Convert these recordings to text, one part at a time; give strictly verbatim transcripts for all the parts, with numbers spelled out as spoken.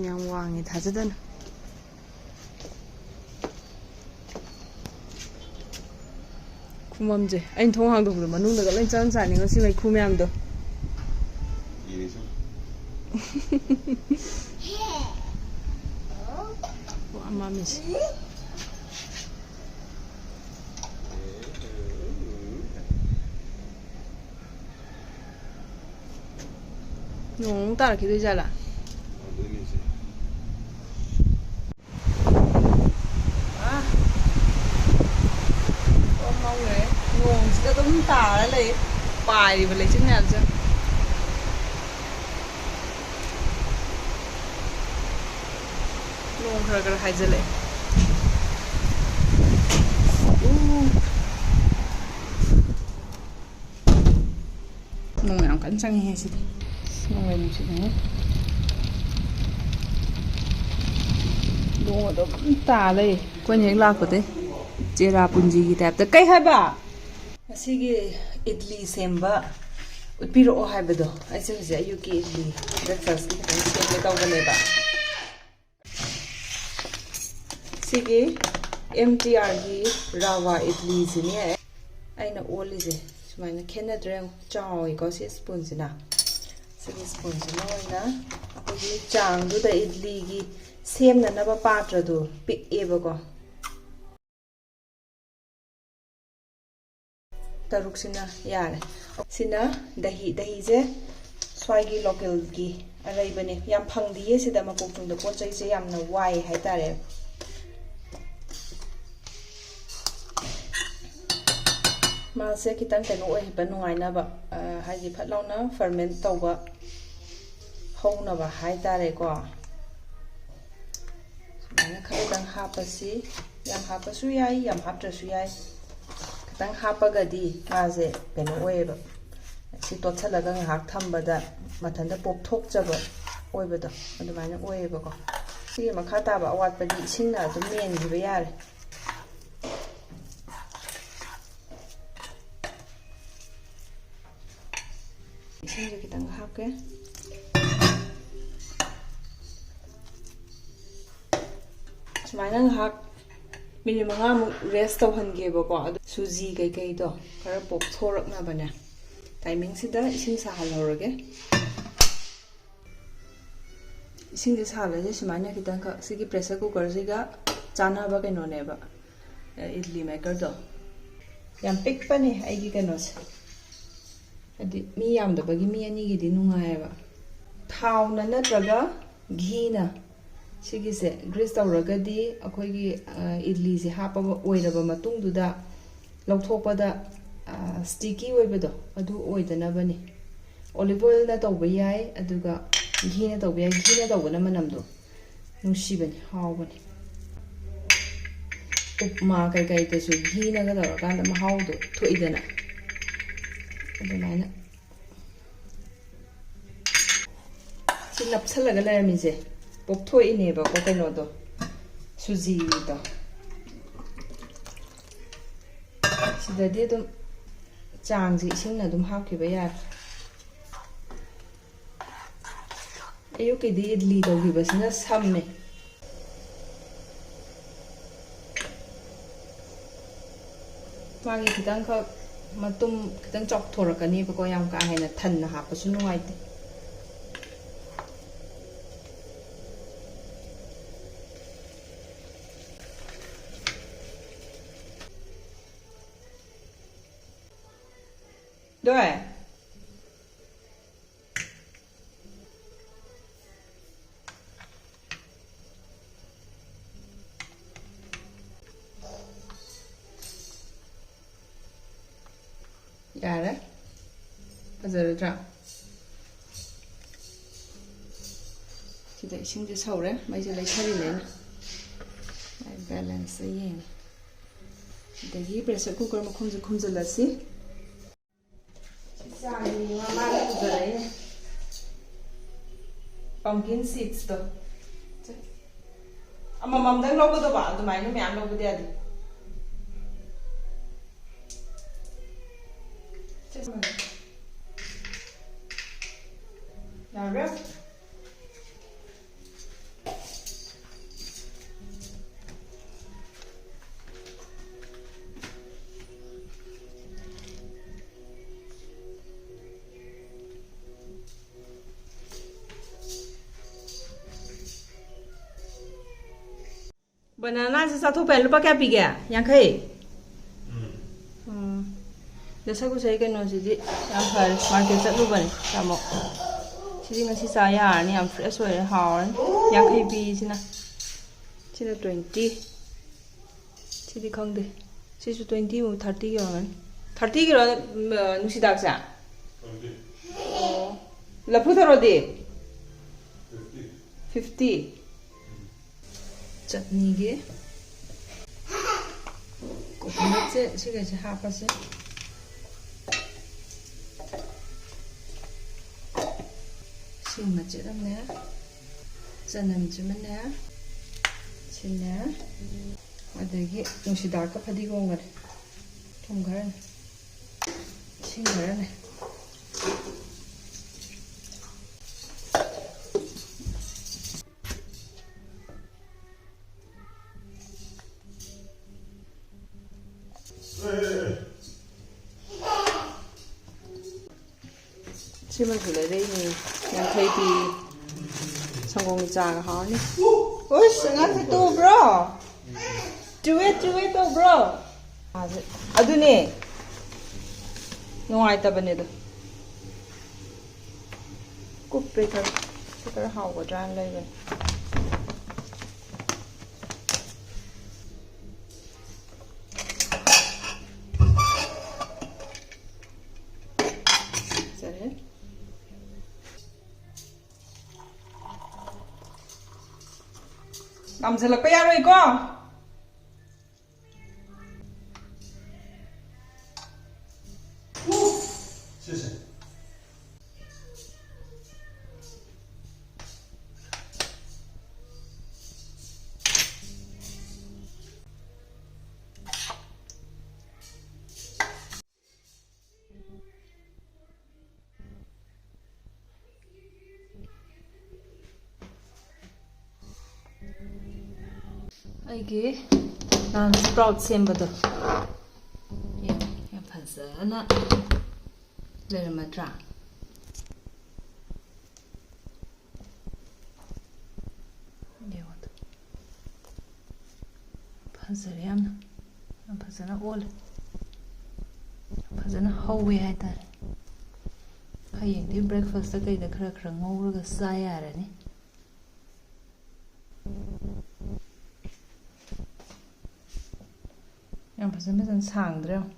ꯌꯥꯝ ꯋꯥꯡꯉꯦ, ꯊꯥꯖꯗꯅ꯫ ꯈꯨꯃꯝꯁꯦ ꯑꯩꯅ ꯊꯣꯡ ꯍꯥꯡꯗꯣꯛꯄꯗ ꯃꯅꯨꯡꯗꯒ ꯂꯣꯏ ꯆꯪ ꯆꯥꯅꯤꯡꯉꯣ, ꯁꯤ ꯃꯩꯈꯨ ꯃꯌꯥꯝꯗꯣ꯫ ꯋꯥ ꯃꯥꯃꯤꯁꯦ꯫ ꯅꯣꯡ ꯑꯃꯨꯛ ꯇꯥꯔꯛꯈꯤꯗꯣꯏ ꯖꯥꯠꯂꯥ? ꯑꯥ꯫ ꯑꯣ, ꯃꯝꯈ꯭ꯔꯦ꯫ ꯅꯣꯡꯁꯤꯗ ꯑꯗꯨꯝ ꯇꯥꯔ ꯂꯩ꯫ ꯄꯥꯏꯔꯤꯕ ꯂꯩꯆꯤꯟ ꯃꯌꯥꯝꯁꯦ꯫ ꯅꯣꯡ ꯈꯔ ꯈꯔ ꯍꯥꯏꯖꯤꯜꯂꯛꯑꯦ꯫ ꯎ꯫ ꯅꯣꯡ ꯌꯥꯝ ꯀꯟꯅ ꯆꯪꯉꯤꯍꯦ ꯁꯤꯗꯤ꯫ ꯅꯣꯡꯂꯩ ꯅꯨꯡꯁꯤꯠꯅꯦ꯫ ꯅꯣꯡ ꯑꯗꯨꯝ ꯇꯥ ꯂꯩ꯫ ꯑꯩꯈꯣꯏꯅ ꯍꯦꯛ ꯂꯥꯛꯄꯗꯩ ꯆꯦꯔꯥ ꯄꯨꯟꯁꯤꯒꯤ ꯇꯥꯏꯞꯇ꯫ ꯀꯩ ꯍꯥꯏꯕ? ꯉꯁꯤꯒꯤ ꯏꯗꯂꯤ ꯁꯦꯝꯕ ꯎꯠꯄꯤꯔꯛꯑꯣ ꯍꯥꯏꯕꯗꯣ, ꯑꯩꯁꯦ ꯍꯧꯖꯤꯛ ꯑꯌꯨꯛꯀꯤ ꯏꯗꯂꯤ breakfastꯀꯤ ꯈꯤꯇꯪ ꯁꯦꯝꯒꯦ ꯇꯧꯕꯅꯦꯕ꯫ ꯁꯤꯒꯤ ꯑꯦꯝ ꯇꯤ ꯑꯥꯔꯒꯤ ꯔꯥꯋꯥ ꯏꯗꯂꯤꯁꯤꯅꯦ ꯑꯩꯅ ꯑꯣꯜꯂꯤꯁꯦ꯫ ꯁꯨꯃꯥꯏꯅ ꯈꯦꯠꯅꯗ꯭ꯔꯦ ꯌꯦꯡꯉꯨ, ꯆꯥꯎꯋꯤꯀꯣ ꯁꯤ ꯁ꯭ꯄꯨꯟꯁꯤꯅ꯫ ꯁꯤꯒꯤ ꯁ꯭ꯄꯨꯟꯁꯤꯅ ꯑꯣꯏꯅ ꯑꯩꯈꯣꯏꯒꯤ ꯆꯥꯡꯗꯨꯗ ꯏꯗꯂꯤꯒꯤ ꯁꯦꯝꯅꯅꯕ ꯄꯥꯇ꯭ꯔꯗꯣ ꯄꯤꯛꯑꯦꯕꯀꯣ꯫ ꯇꯔꯨꯛꯁꯤꯅ ꯌꯥꯔꯦ꯫ ꯁꯤꯅ ꯗꯍꯤ, ꯗꯍꯤꯁꯦ ꯁ꯭ꯋꯥꯏꯒꯤ ꯂꯣꯀꯦꯜꯒꯤ ꯑꯔꯩꯕꯅꯦ꯫ ꯌꯥꯝ ꯐꯪꯗꯤꯌꯦ ꯁꯤꯗ, ꯃꯀꯣꯛꯆꯨꯡꯗ ꯄꯣꯠ ꯆꯩꯁꯦ ꯌꯥꯝꯅ ꯋꯥꯏ ꯍꯥꯏꯇꯥꯔꯦ꯫ ꯃꯥꯁꯦ ꯈꯤꯇꯪ ꯀꯩꯅꯣ ꯑꯣꯏꯍꯟꯕ ꯅꯨꯡꯉꯥꯏꯅꯕ, ꯑ, ꯍꯥꯏꯗꯤ ꯐꯠ ꯂꯥꯎꯅ ferment ꯇꯧꯕ ꯍꯧꯅꯕ ꯍꯥꯏꯇꯥꯔꯦꯀꯣ꯫ ꯁꯨꯃꯥꯏꯅ ꯈꯔꯗꯪ ꯍꯥꯞꯄꯁꯤ꯫ ꯌꯥꯝ ꯍꯥꯞꯄꯁꯨ ꯌꯥꯏ, ꯌꯥꯝ ꯍꯥꯞꯇ꯭ꯔꯁꯨ ꯌꯥꯏ꯫ ꯈꯤꯇꯪ ꯍꯥꯞꯄꯒꯗꯤ ꯃꯥꯁꯦ ꯀꯩꯅꯣ ꯑꯣꯏꯌꯦꯕ, ꯁꯤ ꯇꯣꯠꯁꯜꯂꯒ ꯉꯥꯏꯍꯥꯛ ꯊꯝꯕꯗ ꯃꯊꯟꯇ ꯄꯣꯞꯊꯣꯛꯆꯕ ꯑꯣꯏꯕꯗꯣ ꯑꯗꯨꯃꯥꯏꯅ ꯑꯣꯏꯌꯦꯕꯀꯣ꯫ ꯁꯤꯒꯤ ꯃꯈꯥ ꯇꯥꯕ ꯑꯋꯥꯠꯄꯗꯤ ꯏꯁꯤꯡꯅ ꯑꯗꯨꯝ ꯃꯦꯟꯈꯤꯕ ꯌꯥꯔꯦ꯫ ꯏꯁꯤꯡꯁꯦ ꯈꯤꯇꯪ ꯍꯥꯞꯀꯦ꯫ ꯁꯨꯃꯥꯏꯅ ꯉꯥꯏꯍꯥꯛ ꯃꯤꯅꯤꯠ ꯃꯉꯥꯃꯨꯛ ꯔꯦꯁ ꯇꯧꯍꯟꯒꯦꯕꯀꯣ꯫ ꯑꯗꯨ ꯁꯨꯖꯤ ꯀꯩꯀꯩꯗꯣ ꯈꯔ ꯄꯣꯞꯊꯣꯔꯛꯅꯕꯅꯦ꯫ ꯇꯥꯏꯃꯤꯡꯁꯤꯗ ꯏꯁꯤꯡ ꯁꯥꯍꯜꯍꯧꯔꯒꯦ꯫ ꯏꯁꯤꯡꯁꯦ ꯁꯥꯍꯜꯂꯁꯦ ꯁꯨꯃꯥꯏꯅ ꯈꯤꯇꯪꯈꯛ꯫ ꯁꯤꯒꯤ ꯄ꯭ꯔꯦꯁꯔ ꯀꯨꯀꯔꯁꯤꯒ ꯆꯥꯟꯅꯕ ꯀꯩꯅꯣꯅꯦꯕ, ꯏꯗꯂꯤ ꯃꯦꯀꯔꯗꯣ꯫ ꯌꯥꯝ ꯄꯤꯛꯄꯅꯦ ꯑꯩꯒꯤ ꯀꯩꯅꯣꯁꯦ, ꯍꯥꯏꯗꯤ ꯃꯤ ꯌꯥꯝꯗꯕꯒꯤ, ꯃꯤ ꯑꯅꯤꯒꯤꯗꯤ ꯅꯨꯡꯉꯥꯏꯌꯦꯕ꯫ ꯊꯥꯎꯅ ꯅꯠꯇ꯭ꯔꯒ ꯘꯤꯅ ꯁꯤꯒꯤꯁꯦ ꯒ꯭ꯔꯤꯁ ꯇꯧꯔꯒꯗꯤ ꯑꯩꯈꯣꯏꯒꯤ, ꯑ, ꯏꯗꯂꯤꯁꯦ ꯍꯥꯞꯄꯕ ꯑꯣꯏꯔꯕ ꯃꯇꯨꯡꯗꯨꯗ ꯂꯧꯊꯣꯛꯄꯗ, ꯑ, ꯁ꯭ꯇꯤꯀꯤ ꯑꯣꯏꯕꯗꯣ ꯑꯗꯨ ꯑꯣꯏꯗꯅꯕꯅꯤ꯫ ꯑꯣꯂꯤꯚ ꯑꯣꯏꯜꯅ ꯇꯧꯕ ꯌꯥꯏ, ꯑꯗꯨꯒ ꯘꯤꯅ ꯇꯧꯕ ꯌꯥꯏ꯫ ꯘꯤꯅ ꯇꯧꯕꯅ ꯃꯅꯝꯗꯣ ꯅꯨꯡꯁꯤꯕꯅꯤ, ꯍꯥꯎꯕꯅꯤ꯫ ꯎꯞꯃꯥ ꯀꯩꯀꯩꯗꯁꯨ ꯘꯤꯅꯒ ꯇꯧꯔꯀꯥꯟꯗ ꯃꯍꯥꯎꯗꯣ ꯊꯣꯛꯏꯗꯅ꯫ ꯑꯗꯨꯃꯥꯏꯅ ꯁꯤ ꯅꯞꯁꯜꯂꯒ ꯂꯩꯔꯝꯃꯤꯁꯦ ꯄꯣꯞꯊꯣꯛꯏꯅꯦꯕꯀꯣ, ꯀꯩꯅꯣꯗꯣ, ꯁꯨꯖꯤꯗꯣ꯫ ꯁꯤꯗꯗꯤ ꯑꯗꯨꯝ ꯆꯥꯡꯁꯦ ꯏꯁꯤꯡꯅ ꯑꯗꯨꯝ ꯍꯥꯞꯈꯤꯕ ꯌꯥꯔꯦ꯫ ꯑꯌꯨꯛꯀꯤꯗꯤ ꯏꯗꯂꯤ ꯇꯧꯈꯤꯕꯁꯤꯅ ꯁꯝꯃꯦ꯫ ꯃꯥꯒꯤ ꯈꯤꯇꯪꯈꯛ ꯃꯇꯨꯝ ꯈꯤꯇꯪ ꯆꯥꯎꯊꯣꯔꯛꯀꯅꯦꯕꯀꯣ, ꯌꯥꯝ ꯀꯥ ꯍꯦꯟꯅ ꯊꯟꯅ ꯍꯥꯞꯄꯁꯨ ꯅꯨꯡꯉꯥꯏꯇꯦ꯫ ꯗꯣꯏ꯫ ꯌꯥꯔꯦ꯫ ꯐꯖꯔꯗ꯭ꯔꯥ? ꯁꯤꯗ ꯏꯁꯤꯡꯁꯦ ꯁꯧꯔꯦ, ꯃꯩꯁꯦ ꯂꯩꯊꯔꯤꯅꯦ ꯑꯩꯅ꯫ ꯃꯥꯏ ꯕꯦꯂꯦꯟꯁꯁꯦ ꯌꯦꯡꯉꯦ꯫ ꯑꯗꯒꯤ ꯄ꯭ꯔꯦꯁꯔ ꯀꯨꯀꯔ ꯃꯈꯨꯝꯁꯦ ꯈꯨꯝꯖꯤꯜꯂꯁꯤ꯫ ꯆꯥꯅꯤ ꯃꯃꯥꯅ ꯄꯨꯖꯔꯛꯏꯅꯦ꯫ Pumpkin seedsꯇꯣ꯫ ꯑꯃꯃꯝꯗꯪ ꯂꯧꯒꯗꯧꯕ, ꯑꯗꯨꯃꯥꯏꯅ ꯃꯌꯥꯝ ꯂꯧꯕꯗꯤ ꯌꯥꯗꯦ꯫ ꯌꯥꯔꯕ꯭ꯔꯥ? ꯕꯅꯥꯅꯥꯁꯦ ꯆꯥꯊꯣꯛꯄ ꯌꯥꯏ꯫ ꯂꯨꯄꯥ ꯀꯌꯥ ꯄꯤꯒꯦ? ꯌꯥꯡꯈꯩ? ꯎꯝ꯫ ꯗꯁꯀꯨꯁ ꯑꯩ ꯀꯩꯅꯣꯁꯤꯗꯤ ꯌꯥꯝ ꯐꯔꯦ꯫ ꯃꯥꯔꯀꯦꯠ ꯆꯠꯂꯨꯕꯅꯦ ꯇꯥꯃꯣ꯫ ꯁꯤꯗꯤ ꯉꯁꯤ ꯆꯥ ꯌꯥꯔꯅꯤ꯫ ꯌꯥꯝ ꯐ꯭ꯔꯦꯁ ꯑꯣꯏꯔꯦ꯫ ꯍꯥꯎꯔꯅꯤ꯫ ꯌꯥꯡꯈꯩ ꯄꯤꯁꯤꯅ꯫ ꯁꯤꯅ ꯇ꯭ꯋꯦꯟꯇꯤ꯫ ꯁꯤꯗꯤ ꯈꯪꯗꯦ꯫ ꯁꯤꯁꯨ ꯇ꯭ꯋꯦꯟꯇꯤꯃꯨꯛ, ꯊꯥꯔꯇꯤꯒꯤ ꯑꯣꯏꯔꯝꯒꯅꯤ꯫ ꯊꯥꯔꯇꯤꯒꯤꯔꯣ, ꯎꯝ, ꯅꯨꯡꯁꯤꯗꯥꯛꯁꯦ? ꯑꯣ꯫ ꯂꯐꯨ ꯊꯔꯣꯗꯤ? ꯐꯤꯐꯇꯤ꯫ ꯆꯠꯅꯤꯒꯤ ꯀꯣꯀꯣꯅꯠꯁꯦ ꯁꯤꯒꯩꯁꯦ ꯍꯥꯞꯄꯁꯦ꯫ ꯁꯤ ꯃꯆꯦꯠ ꯑꯃꯅꯦ, ꯆꯅꯝꯁꯤꯃꯅꯦ, ꯁꯤꯅꯦ, ꯑꯗꯒꯤ ꯅꯨꯡꯁꯤꯗꯥꯛꯀ ꯐꯗꯤꯒꯣꯝꯒꯅꯦ, ꯊꯨꯝ ꯈꯔꯅꯦ, ꯏꯁꯤꯡ ꯈꯔꯅꯦ꯫ ꯁꯤꯃꯁꯨ ꯂꯩꯔꯛꯏꯅꯦ, ꯌꯥꯡꯈꯩ ꯄꯤ꯫ ꯁꯪꯒꯣꯝꯒꯤ ꯆꯥꯒ ꯍꯥꯎꯔꯅꯤ꯫ ꯎꯁ, ꯑꯉꯥꯡꯁꯦ ꯇꯨꯕ꯭ꯔꯣ? ꯇꯨꯋꯦ, ꯇꯨꯋꯦ ꯇꯧꯕ꯭ꯔꯣ? ꯑꯗꯨꯅꯦ, ꯅꯨꯡꯉꯥꯏꯇꯕꯅꯦ ꯑꯗꯣ꯫ ꯀꯨꯞꯄꯦ ꯈꯔ꯫ ꯁꯤ ꯈꯔ ꯍꯥꯎꯒꯗ꯭ꯔꯥꯅ ꯂꯩꯕꯅꯦ꯫ ꯐꯖꯔꯦ꯫ ꯌꯥꯝꯁꯤꯜꯂꯛꯄ ꯌꯥꯔꯣꯏꯀꯣ꯫ ꯁꯤꯁꯦ꯫ ꯑꯩꯒꯤ ꯅꯍꯥꯟ ꯁ꯭ꯄ꯭ꯔꯥꯎꯠ ꯁꯦꯝꯕꯗꯣ ꯌꯦꯡꯉꯣ, ꯌꯥꯝ ꯐꯖꯅ ꯂꯩꯔꯝꯃꯗ꯭ꯔꯥ? ꯌꯦꯡꯉꯣ ꯑꯗꯨ꯫ ꯐꯖꯔꯦ ꯌꯥꯝꯅ꯫ ꯌꯥꯝ ꯐꯖꯅ ꯑꯣꯜꯂꯦ꯫ ꯌꯥꯝ ꯐꯖꯅ ꯍꯧꯋꯦ ꯍꯥꯏꯇꯥꯔꯦ꯫ ꯍꯌꯦꯡꯗꯤ breakfast ꯀꯩꯗ ꯈꯔ ꯈꯔ ꯉꯧꯔꯒ ꯆꯥ ꯌꯥꯔꯅꯤ꯫ ꯌꯥꯝ ꯐꯖꯅ ꯐꯖꯅ ꯁꯥꯡꯗ꯭ꯔꯥ ꯌꯦꯡꯉꯣ꯫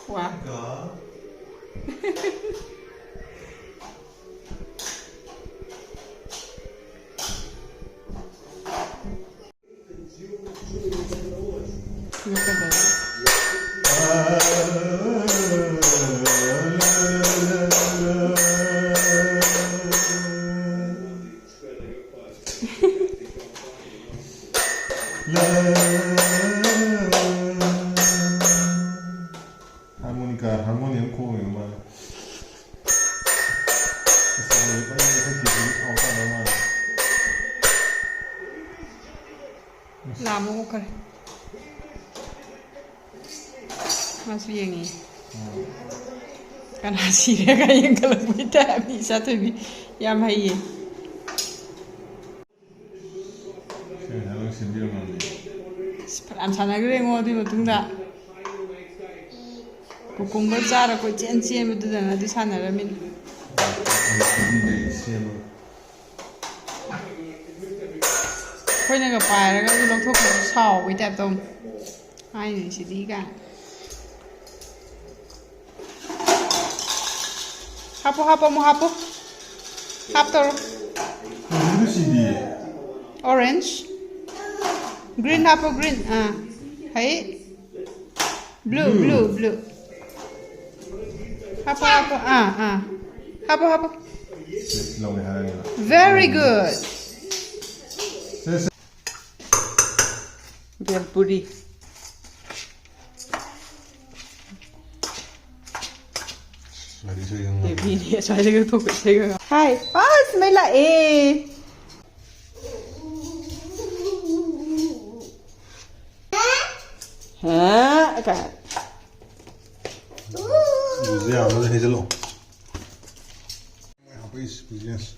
ꯋꯥ꯫ Harmonica, harmonium ꯈꯣꯡꯉꯤꯕ ꯃꯥꯅ꯫ ꯑꯁ, ꯃꯩ ꯃꯊꯛꯀꯤꯁꯤ ꯍꯥꯎ ꯇꯥꯗꯧ ꯃꯥꯜꯂꯦ꯫ ꯂꯥꯝꯃꯛꯑꯣ ꯈꯔ꯫ ꯃꯥꯁꯨ ꯌꯦꯡꯉꯤ꯫ ꯎꯝ꯫ ꯀꯅꯥ ꯁꯤꯔꯦꯒ ꯌꯦꯡꯈꯠꯂꯛꯄꯩ ꯇꯥꯏꯞꯅꯤ ꯏꯆꯥ ꯊꯣꯏꯕꯤ꯫ ꯌꯥꯝ ꯍꯩꯌꯦ꯫ ꯁꯤ ꯉꯁꯥꯏ ꯂꯣꯏ ꯁꯦꯝꯕꯤꯔꯝꯃꯕꯅꯤ꯫ ꯑꯁ, ꯐꯅꯌꯥꯝ ꯁꯥꯟꯅꯈ꯭ꯔꯦꯉꯣ ꯑꯗꯨꯒꯤ ꯃꯇꯨꯡꯗ꯫ Cucumber ꯆꯥꯔ ꯀꯣꯏꯆꯦꯟ ꯆꯦꯟꯕꯗꯨꯗꯅ ꯑꯗꯨ ꯁꯥꯟꯅꯔꯝꯃꯤꯅꯤ꯫ ꯁꯦꯝꯕꯤꯔꯦ, ꯁꯦꯝꯃꯒ꯫ ꯑꯩꯈꯣꯏꯅꯒ ꯄꯥꯏꯔꯒ ꯑꯗꯨ ꯂꯧꯊꯣꯛꯈ꯭ꯔꯗꯤ ꯁꯥꯎꯕꯩ ꯇꯥꯏꯞ ꯇꯧꯅꯤ꯫ ꯍꯥꯏꯅꯤ ꯁꯤꯗꯤ ꯀꯥꯏꯅ꯫ ꯍꯥꯞꯄꯣ, ꯍꯥꯞꯄꯣ, ꯑꯃꯨꯛ ꯍꯥꯞꯄꯣ꯫ ꯍꯥꯞꯇꯧꯔꯣ꯫ ꯀꯩꯅꯣ ꯁꯤꯗꯤ? Orange꯫ Green ꯍꯥꯞꯄꯣ, green꯫ ꯑꯥ꯫ ꯍꯩ꯫ Blue, blue, blue꯫ ꯍꯥꯞꯄꯣ, ꯍꯥꯞꯄꯣ꯫ ꯑꯥ, ꯑꯥ꯫ ꯍꯥꯞꯄꯣ, ꯍꯥꯞꯄꯣ꯫ ꯁꯤ ꯂꯧꯒꯦ ꯍꯥꯏꯔꯒ꯫ Very good꯫ ꯁꯦ, ꯁꯦ꯫ ꯚꯦꯜꯄꯨꯔꯤ꯫ ꯒꯥꯔꯤ ꯏꯁꯩꯒ ꯉꯪꯉꯦ꯫ ꯕꯦꯕꯤꯅꯦ ꯑꯁ꯭ꯋꯥꯏꯗꯒ ꯊꯣꯛꯄ ꯏꯁꯩꯒ ꯉꯪ-, ꯍꯥꯏ, ꯑꯁ, ꯃꯩ ꯂꯥꯛꯑꯦ꯫ ꯍꯥ, ꯀꯥꯏ꯫ ꯕꯨꯖꯤꯌꯥ ꯑꯃꯗ ꯍꯩꯖꯜꯂꯣ꯫ ꯃꯣꯏ ꯍꯥꯞꯄꯛꯏꯁꯤ ꯕꯨꯖꯤꯌꯥꯁꯤ꯫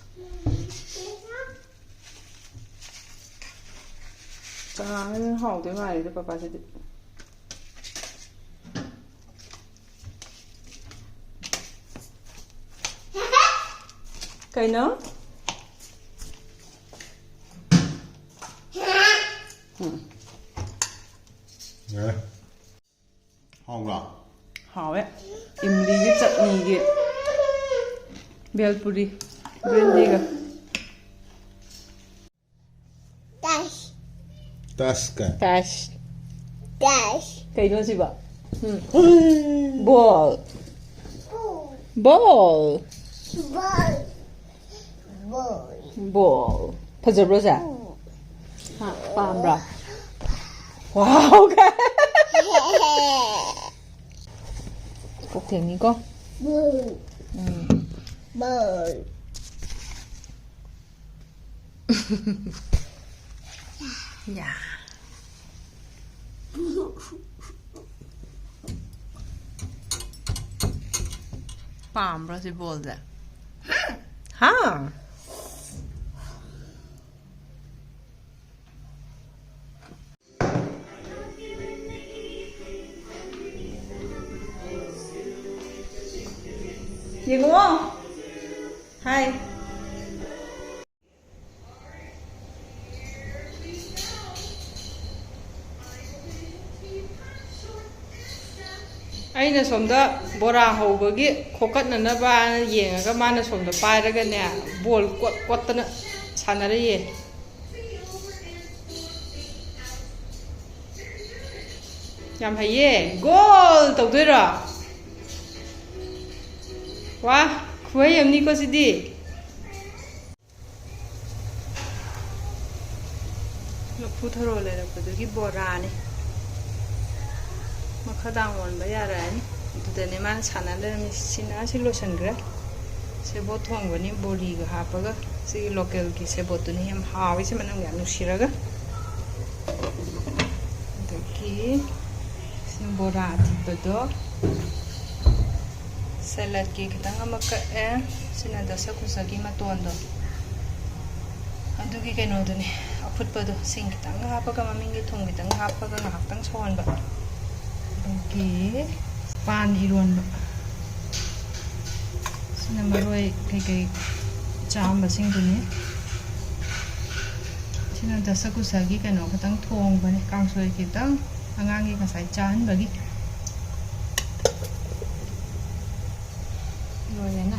ꯀꯅꯥꯅ ꯍꯥꯎꯗꯣꯏ ꯃꯥꯜꯂꯤꯗ ꯄꯄꯥꯁꯤꯗꯤ꯫ ꯀꯩꯅꯣ? ꯎꯝ꯫ ꯌꯥꯔꯦ꯫ ꯍꯥꯎꯕ꯭ꯔꯥ? ꯍꯥꯎꯋꯦ꯫ ꯏꯝꯂꯤꯒꯤ ꯆꯠꯅꯤꯒꯤ ꯕꯦꯜꯄꯨꯔꯤ ꯕ꯭ꯔꯦꯟꯗꯤꯒ꯫ ꯇꯥꯁ꯫ ꯇꯥꯁꯀ꯫ ꯇꯥꯁ꯫ ꯇꯥꯁ꯫ ꯀꯩꯅꯣ ꯁꯤꯕꯣ? ꯎꯝ꯫ ꯕꯣꯜ꯫ ꯕꯣꯜ꯫ ꯕꯣꯜ꯫ ꯕꯣꯜ꯫ ꯕꯣꯜ꯫ ꯐꯖꯕ꯭ꯔꯣ ꯁꯦ? ꯎꯝ꯫ ꯍꯥ, ꯄꯥꯝꯕ꯭ꯔꯥ? ꯋꯥꯎ! ꯀꯣꯛ ꯊꯦꯡꯅꯤꯀꯣ? ꯕꯣꯜ꯫ ꯎꯝ꯫ ꯕꯣꯜ꯫ ꯌꯥ꯫ ꯄꯥꯝꯕ꯭ꯔꯣ ꯁꯤ ꯕꯣꯜꯁꯦ? ꯍꯥ? ꯌꯦꯡꯉꯣ꯫ ꯍꯥꯏ꯫ ꯑꯩꯅ ꯁꯣꯝꯗ ꯕꯣꯔꯥ ꯍꯧꯕꯒꯤ ꯈꯣꯀꯠꯅꯅꯕꯅ ꯌꯦꯡꯉꯒ, ꯃꯥꯅ ꯁꯣꯝꯗ ꯄꯥꯏꯔꯒꯅꯦ, ꯕꯣꯜ ꯀꯣꯠ ꯀꯣꯠꯇꯅ ꯁꯥꯟꯅꯔꯤꯌꯦ꯫ ꯌꯥꯝ ꯍꯩꯌꯦ꯫ ꯒꯣꯜ ꯇꯧꯗꯣꯏꯔꯣ? ꯋꯥ, ꯈꯨꯍꯩ ꯑꯃꯅꯤꯀꯣ ꯁꯤꯗꯤ꯫ ꯂꯐꯨ ꯊꯔꯣ ꯂꯩꯔꯛꯄꯗꯨꯒꯤ ꯕꯣꯔꯥꯅꯤ꯫ ꯃꯈꯥꯗꯥꯡ ꯑꯣꯟꯕ ꯌꯥꯔꯛꯑꯅꯤ꯫ ꯑꯗꯨꯗꯅꯦ ꯃꯥꯅ ꯁꯥꯟꯅ ꯂꯩꯔꯝꯃꯤ꯫ ꯁꯤꯅ ꯁꯤ ꯂꯣꯏꯁꯤꯟꯈ꯭ꯔꯦ꯫ ꯁꯦꯕꯣꯠ ꯊꯣꯡꯕꯅꯤ, ꯕꯣꯔꯤꯒ ꯍꯥꯞꯄꯒ꯫ ꯁꯤꯒꯤ ꯂꯣꯀꯦꯜꯒꯤ ꯁꯦꯕꯣꯠꯇꯨꯅꯤ ꯌꯥꯝ ꯍꯥꯎꯋꯤꯁꯦ, ꯃꯅꯝ ꯌꯥꯝ ꯅꯨꯡꯁꯤꯔꯒ꯫ ꯑꯗꯒꯤ ꯁꯤꯅ ꯕꯣꯔꯥ ꯑꯊꯤꯠꯄꯗꯣ꯫ ꯁꯦꯂꯠꯀꯤ ꯈꯤꯇꯪ ꯑꯃ ꯀꯛꯑꯦ꯫ ꯁꯤꯅ ꯗꯁꯀꯨꯁꯒꯤ ꯃꯇꯣꯟꯗꯣ꯫ ꯑ, ꯑꯗꯨꯒꯤ ꯀꯩꯅꯣꯗꯨꯅꯦ, ꯑꯐꯨꯠꯄꯗꯣ ꯁꯤꯡ ꯈꯤꯇꯪ ꯍꯥꯞꯄꯒ, ꯃꯃꯤꯡꯒꯤ ꯊꯨꯝ ꯈꯤꯇꯪ ꯍꯥꯞꯄꯒ ꯉꯥꯏꯍꯥꯛꯇꯪ ꯁꯧꯍꯟꯕ꯫ ꯑꯗꯒꯤ ꯄꯥꯟ ꯏꯔꯣꯟꯕ, ꯁꯤꯅ ꯃꯔꯣꯏ ꯀꯩꯀꯩ ꯆꯥꯝꯕꯁꯤꯡꯗꯨꯅꯤ꯫ ꯁꯤꯅ ꯗꯁꯀꯨꯁꯒꯤ ꯀꯩꯅꯣ ꯈꯤꯇꯪ ꯊꯣꯡꯕꯅꯦ, ꯀꯥꯡꯁꯣꯏ ꯈꯤꯇꯪ ꯑꯉꯥꯡꯒꯤ ꯉꯁꯥꯏ ꯆꯥꯍꯟꯕꯒꯤ꯫ ꯂꯣꯏꯔꯦꯅ꯫